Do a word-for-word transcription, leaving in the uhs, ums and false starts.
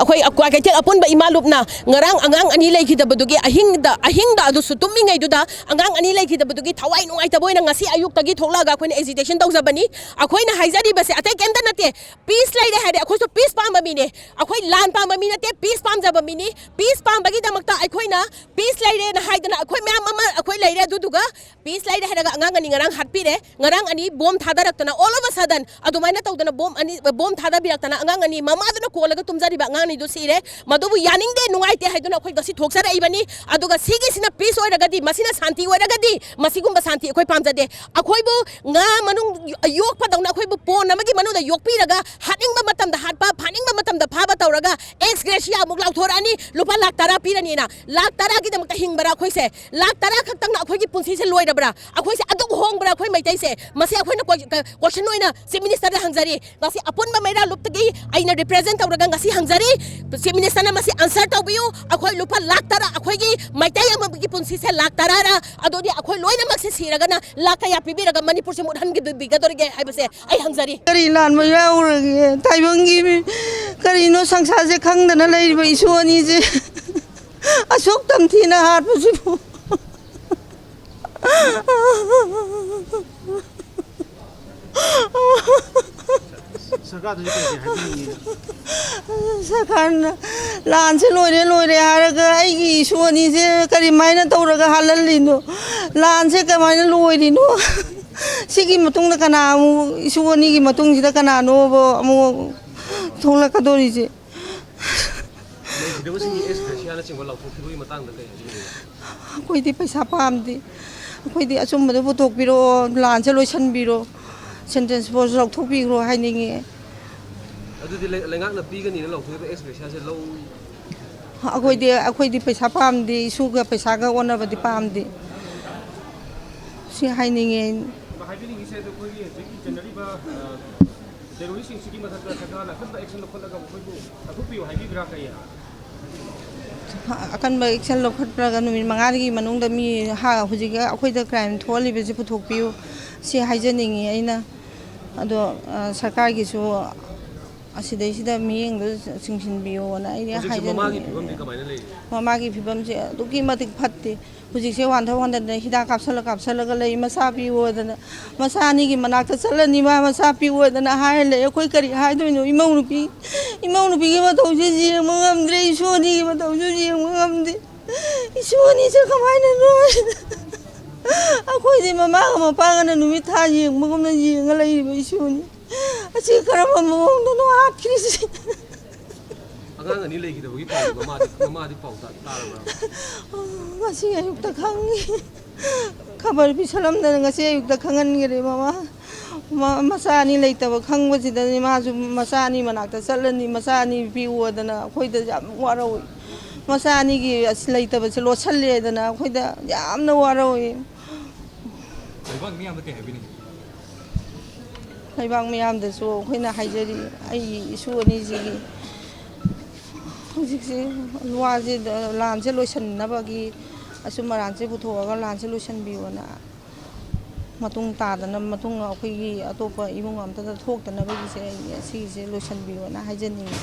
ꯑꯩꯈꯣꯏ ꯀ꯭ꯋꯥꯀꯩꯊꯦꯜ ꯑꯄꯨꯟꯕ ꯏꯃꯥ ꯂꯨꯞꯅ ꯉꯔꯥꯡ ꯑꯉꯥꯡ ꯑꯅꯤ ꯂꯩꯈꯤꯗꯕꯗꯨꯒꯤ ꯑꯍꯤꯡꯗ, ꯑꯍꯤꯡꯗ ꯑꯗꯨꯁꯨ ꯇꯨꯝꯃꯤꯉꯩꯗꯨꯗ ꯑꯉꯥꯡ ꯑꯅꯤ ꯂꯩꯈꯤꯗꯕꯗꯨꯒꯤ ꯊꯋꯥꯏ ꯅꯨꯡꯉꯥꯏꯇꯕ ꯑꯣꯏꯅ ꯉꯁꯤ ꯑꯌꯨꯛꯇꯒꯤ ꯊꯣꯛꯂꯛꯑꯒ ꯑꯩꯈꯣꯏꯅ agitation ꯇꯧꯖꯕꯅꯤ꯫ ꯑꯩꯈꯣꯏꯅ ꯍꯥꯏꯖꯔꯤꯕꯁꯦ ꯑꯇꯩ ꯀꯩꯝꯇ ꯅꯠꯇꯦ꯫ Peace ꯂꯩꯔꯦ ꯍꯥꯏꯔꯦ, ꯑꯩꯈꯣꯏꯁꯨ peace ꯄꯥꯝꯕ ꯃꯤꯅꯦ꯫ ꯑꯩꯈꯣꯏ ꯂꯥꯟ ꯄꯥꯝꯕ ꯃꯤ ꯅꯠꯇꯦ, peace ꯄꯥꯝꯖꯕ ꯃꯤꯅꯤ꯫ Peace ꯄꯥꯝꯕꯒꯤꯗꯃꯛꯇ ꯑꯩꯈꯣꯏꯅ peace ꯂꯩꯔꯦꯅ ꯍꯥꯏꯗꯅ ꯑꯩꯈꯣꯏ ꯃꯌꯥꯝ ꯑꯃ ꯑꯩꯈꯣꯏ ꯂꯩꯔꯦ, ꯑꯗꯨꯗꯨꯒ peace ꯂꯩꯔꯦ ꯍꯥꯏꯔꯒ ꯑꯉꯥꯡ ꯑꯅꯤ ꯉꯔꯥꯡ ꯍꯥꯠꯄꯤꯔꯦ꯫ ꯉꯔꯥꯡ ꯑꯅꯤ bomb ꯊꯥꯗꯔꯛꯇꯅ, all of a sudden ꯑꯗꯨꯃꯥꯏꯅ ꯇꯧꯗꯅ bomb ꯑꯅꯤ, bomb ꯊꯥꯗꯕꯤꯔꯛꯇꯅ ꯑꯉꯥꯡ ꯑꯅꯤ ꯃꯃꯥꯗꯨꯅ ꯀꯣꯜꯂꯒ ꯇꯨꯝꯖꯔꯤꯕ ꯑꯉꯥꯡ ꯑꯅꯤꯗꯨ ꯁꯤꯔꯦ꯫ ꯃꯗꯨꯕꯨ ꯌꯥꯅꯤꯡꯗꯦ, ꯅꯨꯡꯉꯥꯏꯇꯦ ꯍꯥꯏꯗꯨꯅ ꯑꯩꯈꯣꯏ ꯉꯁꯤ ꯊꯣꯛꯆꯔꯛꯏꯕꯅꯤ꯫ ꯑꯗꯨꯒ ꯁꯤꯒꯤꯁꯤꯅ peace ꯑꯣꯏꯔꯒꯗꯤ, ꯃꯁꯤꯅ ꯁꯥꯟꯇꯤ ꯑꯣꯏꯔꯒꯗꯤ, ꯃꯁꯤꯒꯨꯝꯕ ꯁꯥꯟꯇꯤ ꯑꯩꯈꯣꯏ ꯄꯥꯝꯖꯗꯦ꯫ ꯑꯩꯈꯣꯏꯕꯨ ꯉꯥ ꯃꯅꯨꯡ ꯌꯣꯛꯄꯗꯧꯅ ꯑꯩꯈꯣꯏꯕꯨ ꯄꯣꯟ ꯑꯃꯒꯤ ꯃꯅꯨꯡꯗ ꯌꯣꯛꯄꯤꯔꯒ ꯍꯥꯠꯅꯤꯡꯕ ꯃꯇꯝꯗ ꯍꯥꯠꯄ, ꯐꯥꯅꯤꯡꯕ ꯃꯇꯝꯗ ꯐꯥꯕ ꯇꯧꯔꯒ ex gratia ꯑꯃꯨꯛ ꯂꯥꯎꯊꯣꯔꯛꯑꯅꯤ, ꯂꯨꯄꯥ ꯂꯥꯈ ꯇꯔꯥ ꯄꯤꯔꯅꯤꯅ꯫ ꯂꯥꯈ ꯇꯔꯥꯒꯤꯗꯃꯛꯇ ꯍꯤꯡꯕ꯭ꯔꯥ ꯑꯩꯈꯣꯏꯁꯦ? ꯂꯥꯈ ꯇꯔꯥ ꯈꯛꯇꯪꯅ ꯑꯩꯈꯣꯏꯒꯤ ꯄꯨꯟꯁꯤꯁꯦ ꯂꯣꯏꯔꯕ꯭ꯔꯥ? ꯑꯩꯈꯣꯏꯁꯦ ꯑꯗꯨꯛ ꯍꯣꯡꯕ꯭ꯔꯥ ꯑꯩꯈꯣꯏ ꯃꯩꯇꯩꯁꯦ? ꯃꯁꯤ ꯑꯩꯈꯣꯏꯅ ꯀꯣꯏ-, ꯀ-, question ꯑꯣꯏꯅ Chief Ministerꯗ ꯍꯪꯖꯔꯤ꯫ ꯉꯁꯤ ꯑꯄꯨꯟꯕ ꯃꯩꯔꯥ ꯂꯨꯞꯇꯒꯤ ꯑꯩꯅ represent ꯇꯧꯔꯒ ꯉꯁꯤ ꯍꯪꯖꯔꯤ꯫ Chief Ministerꯅ ꯃꯁꯤ answer ꯇꯧꯕꯤꯌꯨ꯫ ꯑꯩꯈꯣꯏ ꯂꯨꯄꯥ ꯂꯥꯈ ꯇꯔꯥ, ꯑꯩꯈꯣꯏꯒꯤ ꯃꯩꯇꯩ ꯑꯃꯒꯤ ꯄꯨꯟꯁꯤꯁꯦ ꯂꯥꯈ ꯇꯔꯥꯔ? ꯑꯗꯨꯗꯤ ꯑꯩꯈꯣꯏ ꯂꯣꯏꯅꯃꯛꯁꯦ ꯁꯤꯔꯒꯅ ꯂꯥꯈ ꯀꯌꯥ ꯄꯤꯕꯤꯔꯒ ꯃꯅꯤꯄꯨꯔꯁꯦ ꯃꯨꯠꯍꯟꯈꯤꯗꯣꯏꯕꯤꯒꯗꯧꯔꯤꯒꯦ ꯍꯥꯏꯕꯁꯦ ꯑꯩ ꯍꯪꯖꯔꯤ꯫ ꯀꯔꯤ ꯂꯥꯟꯕ ꯌꯥꯎꯔꯒꯦ? ꯇꯥꯏꯕꯪꯒꯤ ꯃꯤ-, ꯀꯔꯤꯅꯣ ꯁꯪꯁꯥꯔꯁꯦ ꯈꯪꯗꯅ ꯂꯩꯔꯤꯕ ꯏꯁꯣꯔ ꯑꯅꯤꯁꯦ? ꯑꯁꯨꯛ ꯇꯝꯊꯤꯅ ꯍꯥꯠꯄꯁꯤꯕꯨ꯫ ꯁꯔꯀꯥꯔꯗꯁꯨ ꯀꯩ ꯀꯩ ꯍꯥꯏꯕꯤꯅꯤꯡꯉꯤ? ꯁꯔꯀꯥꯔꯅ ꯂꯥꯟꯁꯦ ꯂꯣꯏꯔꯦ, ꯂꯣꯏꯔꯦ ꯍꯥꯏꯔꯒ ꯑꯩꯒꯤ ꯏꯁꯨ ꯑꯅꯤꯁꯦ ꯀꯔꯤꯃꯥꯏꯅ ꯇꯧꯔꯒ ꯍꯥꯜꯍꯜꯂꯤꯅꯣ? ꯂꯥꯟꯁꯦ ꯀꯃꯥꯏꯅ ꯂꯣꯏꯔꯤꯅꯣ? ꯁꯤꯒꯤ ꯃꯇꯨꯡꯗ ꯀꯅꯥ ꯑꯃꯨꯛ, ꯏꯁꯨ ꯑꯅꯤꯒꯤ ꯃꯇꯨꯡꯁꯤꯗ ꯀꯅꯥꯅꯣꯕ ꯑꯃꯨꯛ ꯊꯣꯛꯂꯛꯀꯗꯧꯔꯤꯁꯦ? ꯂꯩꯈꯤꯗꯕꯁꯤꯡꯒꯤ ex gratia ꯅꯆꯤꯡꯕ ꯂꯥꯎꯊꯣꯛꯈꯤꯕꯒꯤ ꯃꯇꯥꯡꯗ ꯀꯩ ꯍꯥꯏꯕꯤꯅꯤꯡꯉꯤ? ꯑꯩꯈꯣꯏꯗꯤ ꯄꯩꯁꯥ ꯄꯥꯝꯗꯦ꯫ ꯑꯩꯈꯣꯏꯗꯤ ꯑꯆꯨꯝꯕꯗꯣ ꯄꯨꯊꯣꯛꯄꯤꯔꯛꯑꯣ, ꯂꯥꯟꯁꯦ ꯂꯣꯏꯁꯤꯟꯕꯤꯔꯣ, sentence ꯐꯥꯎꯁꯨ ꯂꯧꯊꯣꯛꯄꯤꯈ꯭ꯔꯣ ꯍꯥꯏꯅꯤꯡꯉꯦ꯫ ꯑꯗꯨꯗꯤ ꯂꯩ-, ꯂꯩꯉꯥꯛꯅ ꯄꯤꯒꯅꯤꯅ ꯂꯥꯎꯊꯣꯛꯏꯕ ex gratiaꯁꯦ ꯂꯧ- ꯑꯩꯈꯣꯏꯗꯤ, ꯑꯩꯈꯣꯏꯗꯤ ꯄꯩꯁꯥ ꯄꯥꯝꯗꯦ, ꯏꯁꯨꯒ ꯄꯩꯁꯥꯒ ꯑꯣꯟꯅꯕꯗꯤ ꯄꯥꯝꯗꯦ꯫ ꯁꯤ ꯍꯥꯏꯅꯤꯡꯉꯦ꯫ ꯍꯥꯏꯕꯤꯅꯤꯡꯉꯤꯁꯦ ꯑꯗꯣ ꯑꯩꯈꯣꯏꯒꯤ ꯍꯧꯖꯤꯛ ꯆꯦꯟꯅꯔꯤꯕ, ꯑ, terroristꯁꯤꯡꯁꯤꯒꯤ ꯃꯊꯛꯇ ꯁꯔꯀꯥꯔꯅ ꯑꯀꯟꯕ action ꯂꯧꯈꯠꯂꯒ ꯃꯈꯣꯏꯕꯨ ꯂꯧꯊꯣꯛꯄꯤꯌꯨ ꯍꯥꯏꯕꯤꯕ꯭ꯔꯥ ꯀꯩ? ꯑꯀꯟꯕ action ꯂꯧꯈꯠꯄ꯭ꯔꯒ ꯅꯨꯃꯤꯠ ꯃꯉꯥꯒꯤ ꯃꯅꯨꯡꯗ ꯃꯤ ꯍꯥ-, ꯍꯧꯖꯤꯛ ꯑꯩꯈꯣꯏꯗ crime ꯊꯣꯛꯍꯜꯂꯤꯕꯁꯤ ꯄꯨꯊꯣꯛꯄꯤꯌꯨ, ꯁꯤ ꯍꯥꯏꯖꯅꯤꯡꯉꯤ ꯑꯩꯅ꯫ ꯑꯗꯣ, ꯑ, ꯁꯔꯀꯥꯔꯒꯤꯁꯨ ꯑꯁꯤꯗꯩꯁꯤꯗ ꯃꯤꯠꯌꯦꯡꯗꯣ ꯆꯤꯡꯁꯤꯟꯕꯤꯌꯣꯅ ꯑꯩꯗꯤ ꯍꯧꯖꯤꯛꯁꯦ ꯍꯥꯏꯖꯅꯤꯡꯉꯤ꯫ ꯃꯃꯥꯒꯤ ꯐꯤꯕꯝꯗꯤ ꯀꯃꯥꯏꯅ ꯂꯩꯔꯤ? ꯃꯃꯥꯒꯤ ꯐꯤꯕꯝꯁꯦ ꯑꯗꯨꯛꯀꯤ ꯃꯇꯤꯛ ꯐꯠꯇꯦ꯫ ꯍꯧꯖꯤꯛꯁꯦ ꯋꯥꯟꯊ ꯋꯥꯟꯊꯗꯅ ꯍꯤꯗꯥꯛ ꯀꯥꯞꯁꯜꯂ ꯀꯥꯞꯁꯜꯂꯒ ꯂꯩ꯫ "ꯃꯆꯥ ꯄꯤꯌꯣꯗꯅ", ꯃꯆꯥ ꯑꯅꯤꯒꯤ ꯃꯅꯥꯛꯇ ꯆꯠꯂꯅꯤ, ꯃꯥ "ꯃꯆꯥ ꯄꯤꯌꯣꯗꯅ" ꯍꯥꯏꯔ ꯂꯩ꯫ ꯑꯩꯈꯣꯏ ꯀꯔꯤ ꯍꯥꯏꯗꯣꯏꯅꯣ? ꯏꯃꯧ ꯅꯨꯄꯤ, ꯏꯃꯧ ꯅꯨꯄꯤꯒꯤ ꯃꯇꯧꯁꯦ ꯌꯦꯡꯕ ꯉꯝꯗ꯭ꯔꯦ, ꯏꯁꯨ ꯑꯅꯤꯒꯤ ꯃꯇꯧꯁꯨ ꯌꯦꯡꯕ ꯉꯝꯗꯦ꯫ ꯏꯁꯨ ꯑꯅꯤꯁꯦ ꯀꯃꯥꯏꯅꯅꯣ? ꯑꯩꯈꯣꯏꯗꯤ ꯃꯃꯥꯒ ꯃꯄꯥꯒꯅ ꯅꯨꯃꯤꯠ ꯊꯥ ꯌꯦꯡꯕꯒꯨꯝꯅ ꯌꯦꯡꯉ ꯂꯩꯔꯤꯕ ꯏꯁꯨꯅꯤ꯫ ꯑꯁꯤ ꯀꯔꯝꯕ ꯃꯑꯣꯡꯗꯅꯣ ꯍꯥꯠꯈ꯭ꯔꯤꯁꯦ? ꯑꯉꯥꯡ ꯑꯅꯤ ꯂꯩꯈꯤꯗꯕꯒꯤ ꯄꯥꯎꯗꯤ ꯃꯃꯥꯗꯤ, ꯃꯃꯥꯗꯤ ꯄꯥꯎ ꯇꯥ-, ꯇꯥꯔꯕ꯭ꯔꯥ? ꯉꯁꯤ ꯑꯌꯨꯛꯇ ꯈꯪꯉꯤ꯫ ꯈꯕꯔ ꯄꯤꯁꯜꯂꯝꯗꯅ ꯉꯁꯤ ꯑꯌꯨꯛꯇ ꯈꯪꯍꯟꯈꯔꯦ ꯃꯃꯥ꯫ ꯃ-, ꯃꯆꯥ ꯑꯅꯤ ꯂꯩꯇꯕ ꯈꯪꯕꯁꯤꯗꯅꯤ ꯃꯥꯁꯨ ꯃꯆꯥ ꯑꯅꯤ ꯃꯅꯥꯛꯇ ꯆꯠꯂꯅꯤ, "ꯃꯆꯥ ꯑꯅꯤ ꯄꯤꯌꯨ" ꯍꯥꯏꯗꯅ ꯑꯩꯈꯣꯏꯗ ꯌꯥꯝ ꯋꯥꯔꯧꯏ꯫ ꯃꯆꯥ ꯑꯅꯤꯒꯤ ꯑꯁ ꯂꯩꯇꯕꯁꯦ ꯂꯣꯠꯁꯜꯂꯦꯗꯅ ꯑꯩꯈꯣꯏꯗ ꯌꯥꯝꯅ ꯋꯥꯔꯧꯏ꯫ ꯂꯩꯕꯥꯛ ꯃꯤꯌꯥꯝꯗ ꯀꯩ ꯍꯥꯏꯕꯤꯅꯤꯡꯉꯤ? ꯂꯩꯕꯥꯛ ꯃꯤꯌꯥꯝꯗꯁꯨ ꯑꯩꯈꯣꯏꯅ ꯍꯥꯏꯖꯔꯤ, ꯑꯩꯒꯤ ꯏꯁꯨ ꯑꯅꯤꯁꯤꯒꯤ ꯍꯧꯖꯤꯛꯁꯦ ꯋꯥꯁꯦ, ꯂꯥꯟꯁꯦ ꯂꯣꯏꯁꯤꯟꯅꯕꯒꯤ ꯑꯆꯨꯝ ꯑꯔꯥꯟꯁꯦ ꯄꯨꯊꯣꯛꯑꯒ ꯂꯥꯟꯁꯦ ꯂꯣꯏꯁꯤꯟꯕꯤꯌꯣꯅ꯫ ꯃꯇꯨꯡ ꯇꯥꯗꯅ, ꯃꯇꯨꯡ ꯑꯩꯈꯣꯏꯒꯤ ꯑꯇꯣꯞꯄ ꯏꯃꯨꯡ ꯑꯝꯇꯗ ꯊꯣꯛꯇꯅꯕꯒꯤꯁꯦ ꯑꯩ ꯁꯤꯒꯤꯁꯦ ꯂꯣꯏꯁꯤꯟꯕꯤꯌꯣꯅ ꯍꯥꯏꯖꯅꯤꯡꯉꯤ꯫